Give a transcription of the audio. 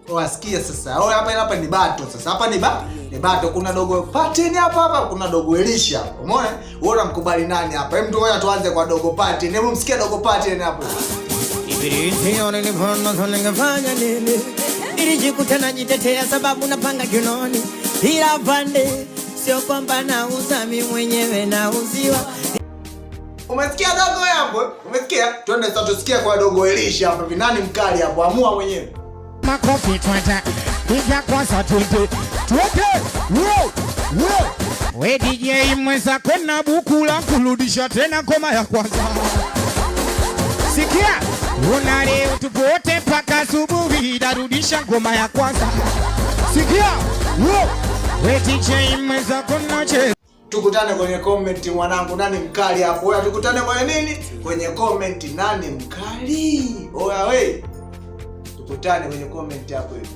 Wasikia sasa. Oya, hapa hapa ni battle sasa. Hapa ni ni battle. Kuna Dogo Paten hapa hapa, kuna Dogo Elisha. Umeona? Wewe unamkubali nani hapa? Hebu ngoja tuanze kwa Dogo Paten. Hebu msikia Dogo Paten hapo. Ibilisi ningefanya nini? Nilijikuta najitetea sababu napanga kinoni, ila pande sio kwamba nauza mi mwenyewe nauziwa. Umesikia dogo hapo? Umesikia? Twende sasa tusikie kwa Dogo Elisha hapa. Nani mkali hapo? Amua mwenyewe. Makofi twende, piga kwanza twende, twende, wo wo. We DJ mwenzako na buku la kurudisha tena ngoma ya kwanza. Sikia, una leo tupo wote mpaka asubuhi, darudisha ngoma ya kwanza. Sikia, wo we DJ mwenzako na Tukutane kwenye comment mwanangu, nani mkali hapo? Oya, tukutane kwenye nini? Kwenye comment, nani mkali? Oya we. Tukutane kwenye comment hapo hivi.